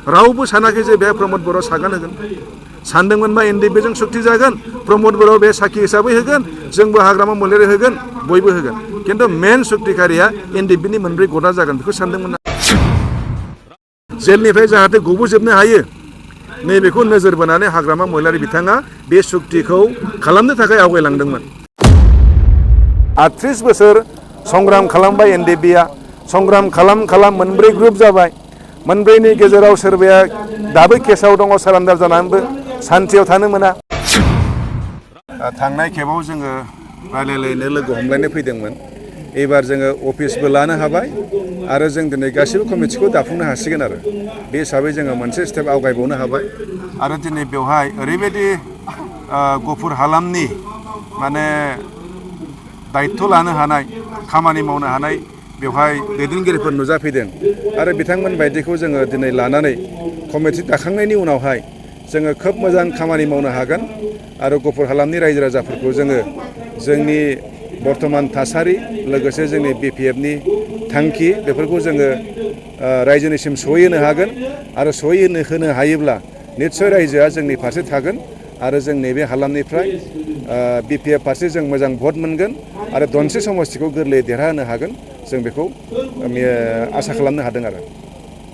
रावबो सानाखै जे बे प्रमद बर' सागान होगोन सानदोंमोनबा एनडिएफबि सक्ति जागोन प्रमद बर' बे साखि हिसाबै होगोन जोंबो हाग्रामा महिलारि होगोन बयबो होगोन किन्तु मेन सक्तिकारिया एनडिएफबिनि मोनब्रै गदा जागोन बेखौ सानदोंमोन जेलनिफ्राय जाहाथे गबोजोबनो हायो नैबेखौ नोजोर बोनानै हाग्रामा महिलारि बिथाङा बे सक्तिखौ खालामनो थाखाय आवगायलांदोंमोन 38 बोसोर संग्राम खालामबाय एनडिएफबिआ संग्राम खालाम मोनब्रै ग्रुप जाबाय मोनब्रैनि गेजेराव सोरबाया दाबो केसाव दङ सारेन्डार जानानैबो सान्थियाव थानो मोना थांनाय खेबाव जोङो रायलायलायनो लोगो हमलायनो फैदोंमोन एबार जोङो अफिसबो लानो हाबाय आरो जों दिनै गासिबो कमिटिखौ दाफुंनो हासिगोन आरो बे हिसाबै जोङो मोनसे स्टेप आवगायबावनो हाबाय आरो दिनै बेवहाय ओरैबायदि गुफुर हालामनि माने दायित्व लानो हानाय खामानि मावनो हानाय बेवहाय दैदेनगिरिफोर नुजाफैदों आरो बिथांमोन बायदिखौ जोङो दिनै लानानै कमिटि दाखांनायनि उनावहाय जोङो खोब मोजां खामानि मावनो हागोन आरो गुफुर हालामनि रायजो राजाफोरखौ जोङो जोंनि बर्तमान थासारि लोगोसे जोंनि बिपिएफनि थांखि बेफोरखौ जोङो रायजोनिसिम सहैहोनो हागोन आरो सहैहोनो हायोब्ला निस्सय रायजोआ जोंनि फारसे थागोन आरो जों नैबे हालामनिफ्राय बिपिएफ फारसे जों मोजां भट मोनगोन आरो दनसे समस्तिखौ गोरलैयै देरहाहोनो हागोन जों बेखौ आसा खालामनो हादों आरो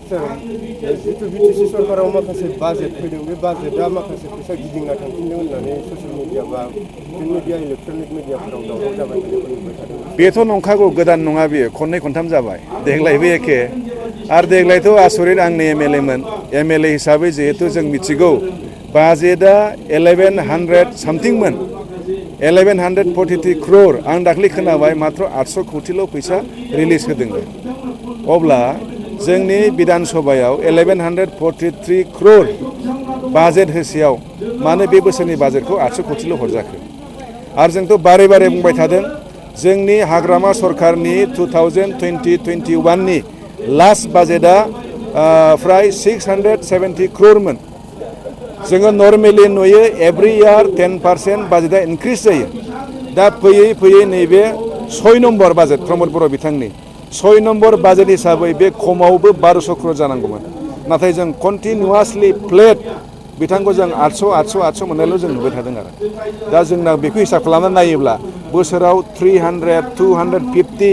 जितु बिटिसि सरकाराव माखासे बाजेट फैदों बे बाजेटआ माखासे फैसा गिदिंना थांफिनदों होननानै ससियेल मिडिया बा प्रिन्ट मिडिया इलेक्ट्रनिक मिडियाफोराव दावराव जाबाय थानायखौ नुबाय थादों बेथ' नंखागौ गोदान नङा बेयो खननै खनथाम जाबाय देग्लायबो एखे आरो देग्लायथ' आसरित आंनि एमएलए हिसाबै जिहेतु जों मिथिगौ बाजेटआ 1100 सामथिंमोन 1143 crore आं दाख्लै खोनाबाय मात्र 800 कौटिल' फैसा रिलिज होदों अब्ला जोंनि बिधान सभायाव 1143 crore बाजेट होसेयाव मानो बे बोसोरनि बाजेटखौ 800 कौटिल' हरजाखो आरो जोंथ' बारे बारे बुंबाय थादों जोंनि हाग्रामा सरकारनि 2020-21 नि लास्ट बाजेटआ फ्राय 670 crore मोन जोङो नर्मेलि नुयो एभ्रि इयार 10% बाजेटआ इनक्रिज जायो दा फैयै फैयै नैबे 6 नम्बर बाजेट प्रमद बर' बिथांनि 6 नम्बर बाजेट हिसाबै बे खमावबो 1200 crore जानांगौमोन नाथाय जों कन्टिनिउवासलि फ्लेट बिथांखौ जों 800 मोननायल' जों नुबाय थादों आरो दा जोंना बेखौ हिसाब खालामनानै नायोब्ला बोसोराव 300, 250,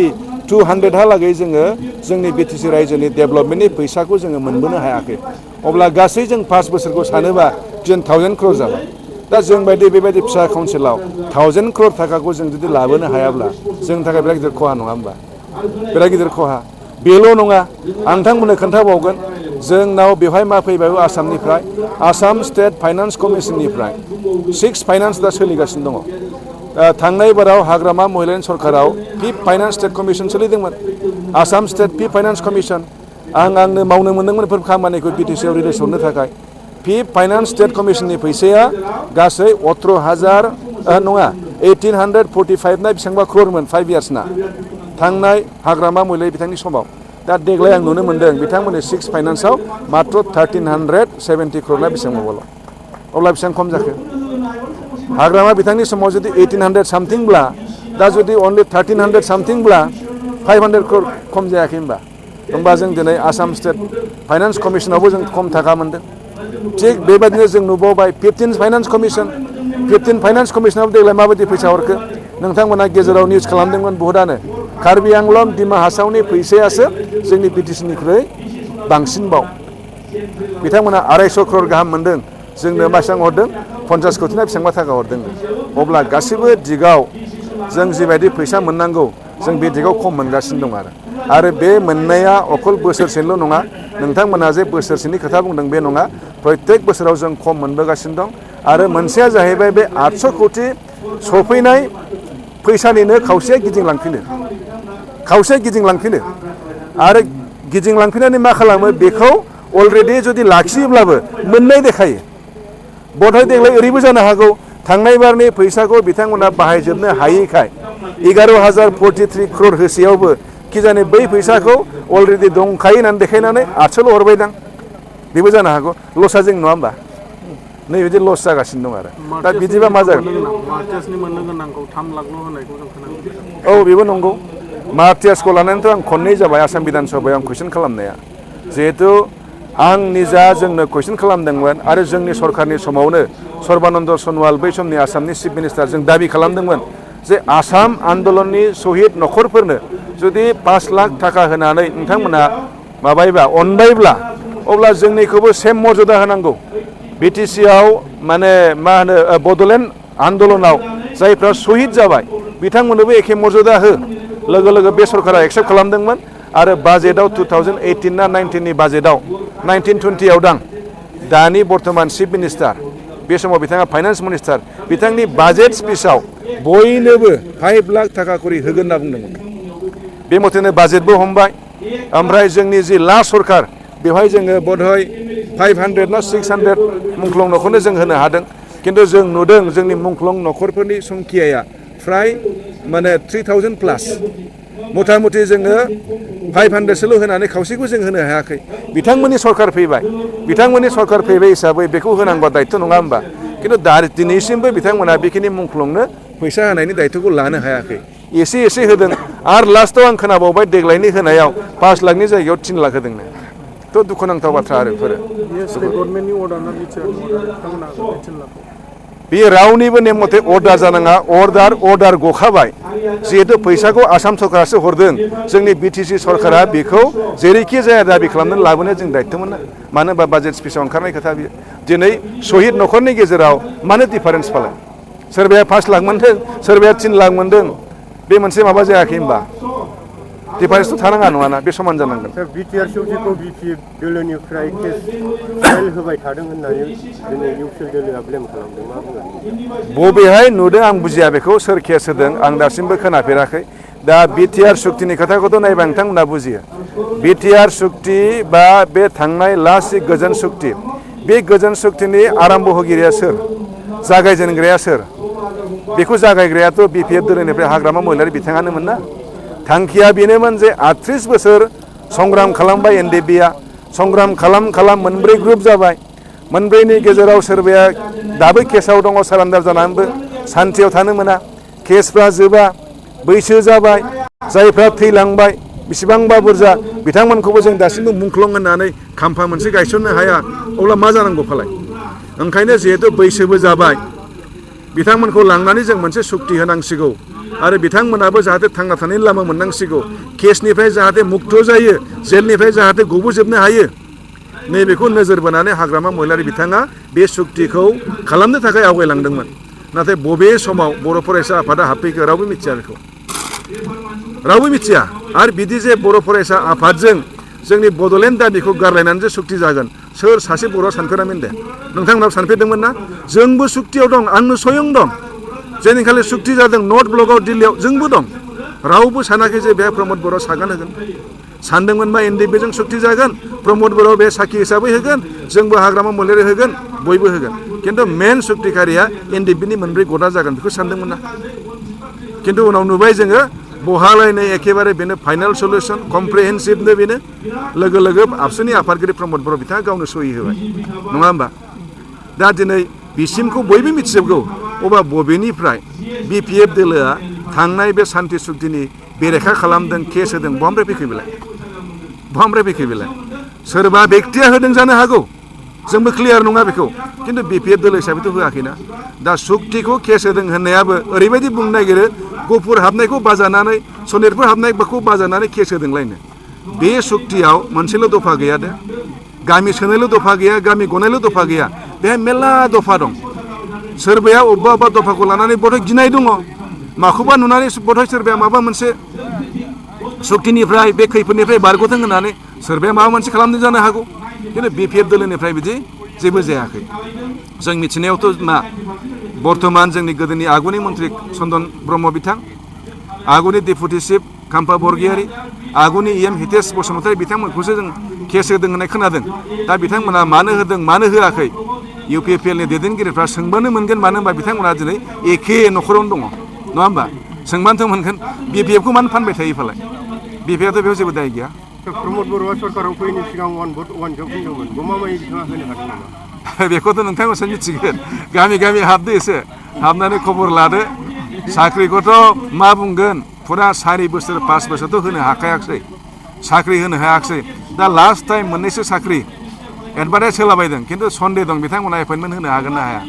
200हालागै जोङो जोंनि बिटिसि रायजोनि डेभेलपमेन्टनि फैसाखौ जोङो मोनबोनो हायाखै अब्ला गासै जों 5 बोसोरखौ सानोबा जों 1000 crore जाबाय दा जों बायदि बेबायदि फिसा काउन्सिलाव 1000 crore थाखाखौ जों जुदि लाबोनो हायाब्ला जोंनि थाखाय बिराद गिदिर खहा नङा होमबा बिराद गिदिर खहा बेल' नङा आं नोंथांमोननो खोन्थाबावगोन जोंनाव बेवहाय मा फैबाय आसामनिफ्राय आसाम स्टेट फाइनान्स कमिसननिफ्राय 6 फाइनान्स दा सोलिगासिनो दङ थांनाय बाराव हाग्रामा महिलारि सरकाराव 5th फाइनान्स स्टेट कमिसन सोलिदोंमोन Assam state 5th finance commission आंनो मावनो मोनदोंमोन बेफोर खामानिखौ बिटिसिआव रिलिज हरनो थाखाय 5th फाइनान्स स्टेट कमिसननि फैसाया गासै 18,000 नङा 1845 ना बेसेबांबा crore मोन 5 इयार्सना थांनाय हाग्रामा महिलारि बिथांनि समाव दा देग्लाय आं नुनो मोनदों बिथांमोननि 6th फाइनान्सआव मात्र 1370 crore ना बेसेबांबाल' अब्ला बेसेबां खम जाखो हाग्रामा बिथांनि समाव जुदि 1800 सामथिंब्ला दा जुदि अनलि 1300 सामथिंब्ला 500 crore खम जायाखै होमबा जों दिनै आसाम स्टेट फाइनान्स कमिसनावबो जों खम थाखा मोनदों थिग बेबायदिनो जों नुबावबाय 15th finance commission 15th finance कमिसनाव देग्लाय माबायदि फैसा हरखो नोंथांमोना गेजेराव निउस खालामदोंमोन बहुतआनो कार्बि आंलं डिमा हासावनि फैसायासो जोंनि बिटिसिनिख्रुइ बांसिनबाव बिथांमोना 250 crore गाहाम मोनदों जोंनो बेसेबां हरदों 50 कौटि ना बेसेबांबा थाखा हरदों अब्ला गासिबो दिगाव जों जिबायदि फैसा मोननांगौ जों बे दिगाव खम मोनगासिनो दं आरो बे मोननाया अकल बोसोरसेल' नङा नोंथांमोना जे बोसोरसेनि खोथा बुंदों बे नङा प्रत्येक बोसोराव जों खम मोनबोगासिनो दं आरो मोनसेया जाहैबाय बे 800 कौटि सफैनाय फैसानिनो खावसेया गिदिंलांफिनो आरो गिदिंलांफिननानै मा खालामो बेखौ अलरेडि जुदि लाखियोब्लाबो मोननाय देखायो बधाय देग्लाय ओरैबो जानो हागौ थांनाय बारनि फैसाखौ बिथांमोना बाहायजोबनो हायैखाय 11,043 crore होसेयावबो किजानि बै फैसाखौ अलरेडि दंखायो होननानै देखायनानै 800ल' हरबायदां बेबो जानो हागौ लसआ जों नङा होमबा नैबिदि लस जागासिनो दं आरो दा बिदिबा मा जागोन औ बेबो नंगौ मार्टियासखौ लानानैथ' आं खननै जाबाय आसाम बिधान सभायाव आं कुइसन खालामनाया जिहेतु आं निजा जोंनो कुइसन खालामदोंमोन आरो जोंनि सरकारनि समावनो सर्बानन्द सनवाल बै समनि आसामनि चिफ मिनिस्टार जों दाबि खालामदोंमोन जे आसाम आन्दलननि शहीद न'खरफोरनो जुदि 5 लाख थाखा होनानै नोंथांमोना माबायोबा अनबायब्ला अब्ला जोंनिखौबो सेम मर्यादा होनांगौ बिटिसिआव माने मा होनो बड'लेण्ड आन्दलनाव जायफ्रा शहीद जाबाय बिथांमोननोबो एखे मर्यादा हो लोगो लोगो बे सरकारा एक्सेप्ट खालामदोंमोन आरो बाजेटआव 2018 ना 19 नि बाजेटआव 1920आव दानि बर्तमान चिफ मिनिस्टार बे समाव बिथाङा फाइनान्स मिनिस्टार बिथांनि बाजेट स्पिचआव बयनोबो 5 लाख थाखा करि होगोन होनना बुंदोंमोन बे मथेनो बाजेटबो हमबाय ओमफ्राय जोंनि जि लास्ट सरकार बेवहाय जोङो बधय 500 ना 600 मुंख्लं न'खरनो जों होनो हादों किन्तु जों नुदों जोंनि मुंख्लं न'खरफोरनि संख्याया फ्राय माने 3000 प्लास मथा मथि जोङो 500 सोल' होनानै खावसेखौ जों होनो हायाखै बिथांमोननि सरकार फैबाय हिसाबै बेखौ होनांगौ दायित्व नङा होमबा किन्तु दिनैसिमबो बिथांमोना बेखिनि मुंख्लंनो फैसा होनायनि दायित्वखौ लानो हायाखै एसे होदों आरो लास्टआव आं खोनाबावबाय देग्लायनि होनायाव 5 लाखनि जायगायाव 3 लाख होदोंनो थ' दुखुनांथाव बाथ्रा आरो बेफोरो बेयो रावनिबो नेम मथे अर्डार जानाङा अर्डार गखाबाय जिहेतु फैसाखौ आसाम सरकारासो हरदों जोंनि बिटिसि सरकारा बेखौ जेरैखि जाया दाबि खालामनानै लाबोनाया जों दायित्वमोन ना मानो होनबा बाजेट स्पिचआव ओंखारनाय खोथा बियो दिनै शहीद न'खरनि गेजेराव मानो डिफारेन्स फालाय सोरबाया 5 लाख मोनदों सोरबाया 3 लाख मोनदों बे मोनसे माबा जायाखै होनबा डिफारेन्सथ' थानाङा नङाना बे समान जानांगोन बिटिआर सौखिखौ बिपिएफ दोलोनिफ्राय केस फाइल होबाय थादों होननानै दिनै निउट्रेल दोलोआ ब्लेम खालामदों मा बुङो बबेहाय नुदों आं बुजिया बेखौ सोर केस होदों आं दासिमबो खोनाफेराखै दा बिटिआर सुक्तिनि खोथाखौथ' नायबा नोंथांमोना बुजियो बिटिआर सुक्ति बा बे थांनाय लास्ट गोजोन सुक्ति बे गोजोन सुक्तिनि आरम्भ होगिरिया सोर जागायजेनग्राया सोर बेखौ जागायग्रायाथ' बिपिएफ दोलोनिफ्राय हाग्रामा महिलारि बिथाङानोमोन ना थांखिया बेनोमोन जे 38 बोसोर संग्राम खालामबाय एनडिएफबिआ संग्राम खालाम मोनब्रै ग्रुप जाबाय मोनब्रैनि गेजेराव सोरबाया दाबो केसाव दङ सारेन्डार जानानैबो सान्थियाव थानो मोना केसफ्रा जोबा बैसो जाबाय जायफ्रा थैलांबाय बेसेबांबा बुरजा बिथांमोनखौबो जों दासिमबो मुंख्लं होननानै खाम्फा मोनसे गायसननो हाया अब्ला मा जानांगौ फालाय ओंखायनो जिहेतु बैसोबो जाबाय बिथांमोनखौ लांनानै जों मोनसे सुक्ति होनांसिगौ आरो बिथांमोनाबो जाहाथे थांना थानायनि लामा मोननांसिगौ केसनिफ्राय जाहाथे मुक्त जायो जेलनिफ्राय जाहाथे गबोजोबनो हायो नैबेखौ नोजोर बोनानै हाग्रामा महिलारि बिथाङा बे सुक्तिखौ खालामनो थाखाय आवगायलांदोंमोन नाथाय बबे समाव बर' फरायसा आफादा हाबफैखो रावबो मिथिया बेखौ रावबो मिथिया आरो बिदि जे बर' फरायसा आफादजों जोंनि बड'लेण्ड दाबिखौ गारलायनानै जे सुक्ति जागोन सोर सासे बर'आ सानफेरामोन दे नोंथांमोनाव सानफेरदोंमोन ना जोंबो सुक्तियाव दं आंनो स्वयं दं जेनिखालि सुक्ति जादों नर्थ ब्लकआव दिल्लीयाव जोंबो दं रावबो सानाखै जे बे प्रमद बर' सागान होगोन सानदोंमोनबा एनडिएफबिजों सुक्ति जागोन प्रमद बर' बे साखि हिसाबै होगोन जोंबो हाग्रामा महिलारि होगोन बयबो होगोन किन्तु मेन सुक्तिकारिया एनडिएफबिनि मोनब्रै गदा जागोन बेखौ सानदोंमोन ना किन्तु उनाव नुबाय जोङो बहालायनाय एखेबारे बेनो फाइनाल सल्युसन कमप्रिहेन्सिभनो बेनो लोगो लोगो आबसुनि आफादगिरि प्रमद बर' बिथाङा गावनो सहि होबाय नङा होमबा दा दिनै बिसिमखौ बयबो मिथिजोबगौ अबा बबेनिफ्राय बिपिएफ दोलोआ थांनाय बे सान्थि सुक्तिनि बेरेखा खालामदों केस होदों बहानिफ्राय फैखो बेलाय सोरबा बेक्तिया होदों जानो हागौ जोंबो क्लियार नङा बेखौ किन्तु बिपिएफ दोलो हिसाबैथ' होआखैना दा सुक्तिखौ केस होदों होननायाबो ओरैबायदि बुंनो नागिरो गफुर हाबनायखौ बाजानानै सनितपुर हाबनायखौ बाजानानै केस होदोंलायनो बे सुक्तियाव मोनसेल' दफा गैया दे गामि सोनायल' दफा गैया गामि गनायल' दफा गैया बेहाय मेरला दफा दं सोरबाया अबेबा दफाखौ लानानै बधय गिनाय दङ माखौबा नुनानै बधय सोरबाया माबा मोनसे सुक्तिनिफ्राय बे खैफोदनिफ्राय बारग'थों होननानै सोरबाया माबा मोनसे खालामदों जानो हागौ किन्तु बिपिएफ दोलोनिफ्राय बिदि जेबो जायाखै जों मिथिनायावथ' मा बर्तमान जोंनि गोदोनि आगुनि मन्त्रि चन्दन ब्रह्म बिथां आगुनि डेपुटि चिफ खाम्फा बरगयारी आगुनि इएम हितेश बसुमतारी बिथांमोनखौसो जों केस होदों होननाय खोनादों दा बिथांमोना मानो होदों मानो होआखै इउपिपिएलनि दैदेनगिरिफ्रा सोंबानो मोनगोन मानो होनबा बिथांमोना दिनै एखे न'खरावनो दङ नङा होमबा सोंबानोथ' मोनगोन बिपिएफखौ मानो फानबाय थायो फालाय बिपिएफआथ' बेयाव जेबो दाय गैया प्रमद बर'आ सरकाराव फैनो सिगां वान भट वान जब बुंदोंमोन गमामायै बिथाङा होनो हादों नामा बेखौथ' नोंथांमोनसो मिथिगोन गामि गामि हाबदो एसे हाबनानै खबर लादो साख्रिखौथ' मा बुंगोन फुरा 4 बोसोर 5 बोसोरथ' होनो हाखायाखसै साख्रि होनो हायाखसै दा लास्ट टाइम मोननैसो साख्रि एडभार्टाइज होलाबायदों खिन्थु सन्देह दं बिथांमोना एपइन्टमेन्ट होनो हागोन ना हाया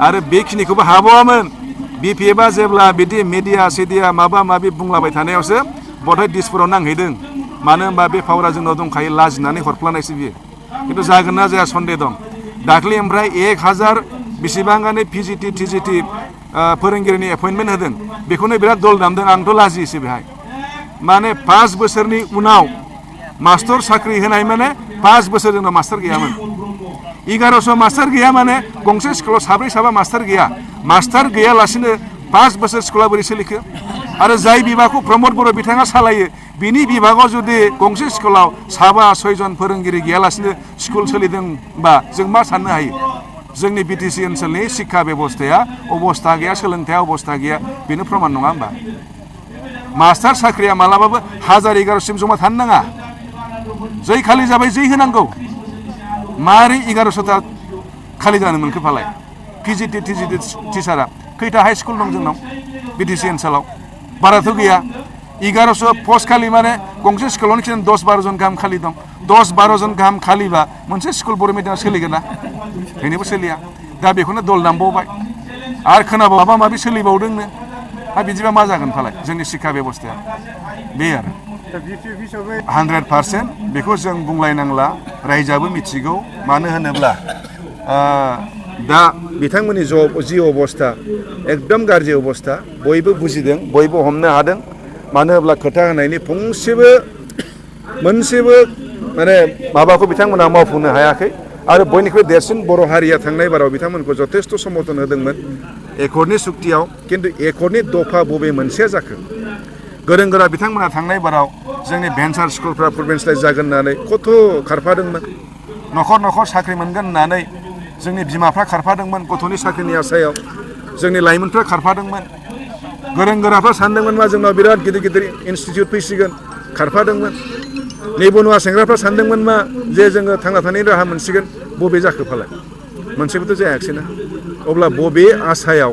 आरो बेखिनिखौबो हाबावामोन BPFआ जेब्ला बिदि मिडिया सिडिया माबा माबि बुंलाबाय थानायावसो बधय दिसपुराव नांहैदों मानो होनबा बे पावारा जोंनाव दंखायो लाजिनानै हरफ्लानायसो बियो खिन्थु जागोन ना जाया सन्देह दं दाख्लै ओमफ्राय 1000 बेसेबांआनो PGT TGT फोरोंगिरिनि एपइन्टमेन्ट होदों बेखौनो बिराद दल दामदों आंथ' लाजियोसो बेहाय माने 5 बोसोरनि उनाव मास्टर साख्रि होनाय माने 5 बोसोर जोंनाव मास्टार गैयामोन 1100 मास्टार गैया माने गंसे स्कुलाव साब्रै साबा मास्टार गैया मास्टार गैयालासिनो 5 बोसोर स्कुला बोरै सोलिखो आरो जाय बिभागखौ प्रमद बर' बिथाङा सालायो बिनि बिभागाव जुदि गंसे स्कुलाव 5-6 जन फोरोंगिरि गैयालासिनो स्कुल सोलिदोंबा जों मा साननो हायो जोंनि BTC ओनसोलनि शिक्षा बेबस्थाया अबस्था गैया सोलोंथाया अबस्था गैया बेनो प्रमान नङा होमबा मास्टार साख्रिया मालाबाबो 1000-1100 जमा थानो नाङा जै खालि जाबाय जै होनांगौ मारै 1100ता खालि जानो मोनखो फालाय PGT TGT टिचारा खैथा हाई स्कुल दं जोंनाव BTC ओनसोलाव बाराथ' गैया 1100 पस्ट खालि माने गंसे स्कुलावनो 10-12 जन गाहाम खालि दं 10-12 जन गाहाम खालिबा मोनसे स्कुल बर' मिडियाम सोलिगोन ना बेनिबो सोलिया दा बेखौनो दल दामबावबाय आरो खोनाबाव माबा माबि सोलिबावदोंनो बिदिबा मा जागोन फालाय जोंनि शिक्षा बेबस्थाया बे आरो 100% बेखौ जों बुंलायनांला रायजोआबो मिथिगौ मानो होनोब्ला दा बिथांमोननि जि अबस्था एकदम गाज्रि अबस्था बयबो बुजिदों बयबो हमनो हादों मानो होनब्ला खोथा होनायनि मोनसेबो माने माबाखौ बिथांमोना मावफुंनो हायाखै आरो बयनिख्रुइ देरसिन बर' हारिया थांनाय बाराव बिथांमोनखौ जथेस्थ' समर्थन होदोंमोन एकर्डनि सुक्तियाव खिन्थु एकर्डनि दफा बबे मोनसेया जाखो गोरों गोरा बिथांमोना थांनाय बाराव जोंनि भेन्सार स्कुलफ्रा प्रभिन्सियेलाइज जागोन होननानै खथ' खारफादोंमोन न'खर न'खर साख्रि मोनगोन होननानै जोंनि बिमाफ्रा खारफादोंमोन गथ'नि साख्रिनि आसायाव जोंनि लाइमोनफ्रा खारफादोंमोन गोरों गोराफ्रा सानदोंमोन मा जोंनाव बिराद गिदिर गिदिर इनस्टिटिउट फैसिगोन खारफादोंमोन निबनुवा सेंग्राफ्रा सानदोंमोन मा जे जोङो थांना थानायनि राहा मोनसिगोन बबे जाखो फालाय मोनसेबोथ' जायाखिसैना अब्ला बबे आसायाव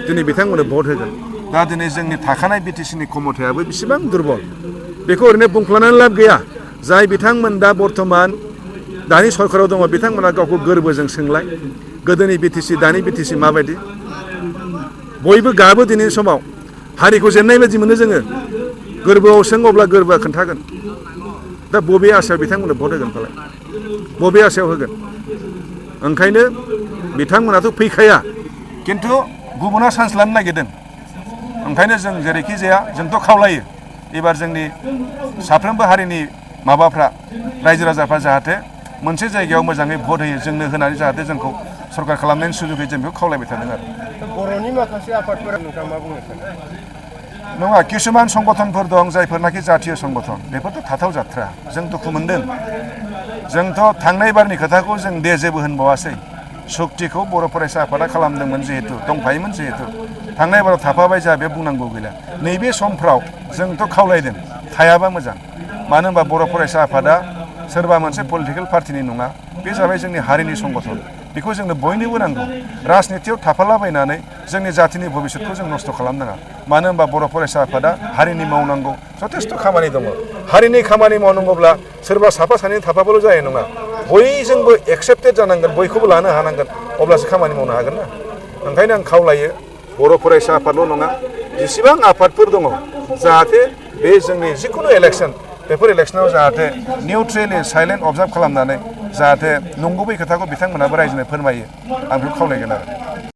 दिनै बिथांमोननो भट होगोन दा दिनै जोंनि थाखानाय BTCनि क्षमतायाबो बेसेबां दुरबल बेखौ ओरैनो बुंफ्लानानै लाब गैया जाय बिथांमोन दा बर्थमान दानि सरकाराव दङ बिथांमोना गावखौ गोरबोजों सोंलाय गोदोनि BTC दानि BTC माबायदि बयबो गाबो दिनैनि समाव हारिखौ जेननाय बायदि मोनो जोङो गोरबोआव सों अब्ला गोरबोआ खोन्थागोन दा बबे आसायाव बिथांमोननो भट होगोन फालाय बबे आसायाव होगोन ओंखायनो बिथांमोनाथ' फैखाया खिन्थु गुबुना चान्स लानो नागिरदों ओंखायनो जों जेरैखि जाया जोंथ' खावलायो एबार जोंनि साफ्रोमबो हारिनि माबाफ्रा रायजो राजाफ्रा जाहाथे मोनसे जायगायाव मोजाङै भट होयो जोंनो होनानै जाहाथे जोंखौ सरकार खालामनायनि सुजुग होयो जों बेखौ खावलायबाय थादों आरो बर'नि माखासे आफादफोरा नोंथाङा मा बुंनो सानो नङा किसुमान संगठनफोर दं जायफोरनाखि जातीय संगठन बेफोरथ' थाथाव जाथ्रा जों दुखु मोनदों जोंथ' थांनाय बारनि खोथाखौ जों दे जेबो होनबावासै सक्तिखौ बर' फरायसा आफादा खालामदोंमोन जिहेतु दंफायोमोन जिहेतु थांनाय बाराव थाफाबाय जा बे बुंनांगौ गैला नैबे समफ्राव जोंथ' खावलायदों थायाबा मोजां मानो होनबा बर' फरायसा आफादा सोरबा मोनसे पलिटिकेल पार्टिनि नङा बे जाबाय जोंनि हारिनि संगठन बेखौ जोंनो बयनोबो नांगौ राजनितियाव थाफालाबायनानै जोंनि जातिनि भबिष्यतखौ जों नस्थ' खालामनाङा मानो होनबा बर' फरायसा आफादा हारिनि मावनांगौ जथेस्थ' खामानि दङ हारिनि खामानि मावनांगौब्ला सोरबा साफा सानै थाफाबाल' जानाय नङा बयजोंबो एक्सेप्टेड जानांगोन बयखौबो लानो हानांगोन अब्लासो खामानि मावनो हागोन ना ओंखायनो आं खावलायो बर' फरायसा आफादल' नङा जेसेबां आफादफोर दङ जाहाथे बे जोंनि जिखुनु इलेक्सन बेफोर इलेक्सनाव जाहाथे निउट्रेलि साइलेन्ट अबजार्भ खालामनानै जाहाथे नंगुबै खोथाखौ बिथांमोनाबो रायजोनो फोरमायो आं बेखौ खावलायगोन आरो